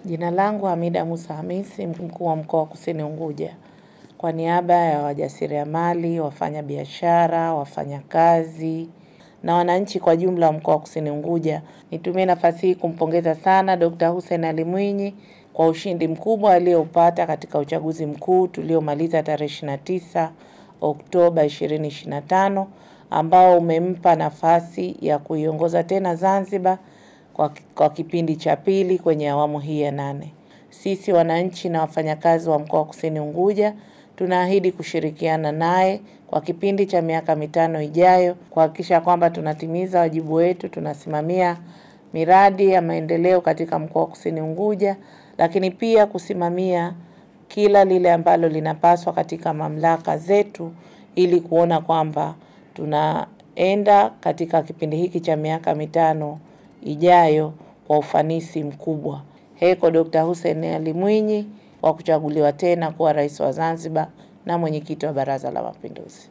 Jina langu Hamida Musa Hamisi, mkuu wa mkoa wa Kusini Unguja. Kwa niaba ya wajasiriamali, wafanyabiashara, wafanyakazi na wananchi kwa jumla wa mkoa wa Kusini Unguja, nitumie nafasi hii kumpongeza sana Dr. Hussein Ali Mwinyi kwa ushindi mkubwa alioupata katika uchaguzi mkuu tuliomaliza tarehe 29 Oktoba 2025, ambao umempa nafasi ya kuiongoza tena Zanzibar kwa kipindi cha pili kwenye awamu hii ya 8. Sisi wananchi na wafanyakazi wa mkoa wa Kusini Unguja tunaahidi kushirikiana naye kwa kipindi cha miaka 5 ijayo kuhakikisha kwamba tunatimiza wajibu wetu, tunasimamia miradi ya maendeleo katika mkoa wa Kusini Unguja, lakini pia kusimamia kila lile ambalo linapaswa katika mamlaka zetu ili kuona kwamba tunaenda katika kipindi hiki cha miaka 5 ijayo kwa ufanisi mkubwa. Heko Dr. Hussein Ali Mwinyi kwa kuchaguliwa tena kuwa rais wa Zanzibar na mwenyekiti wa Baraza la Mapinduzi.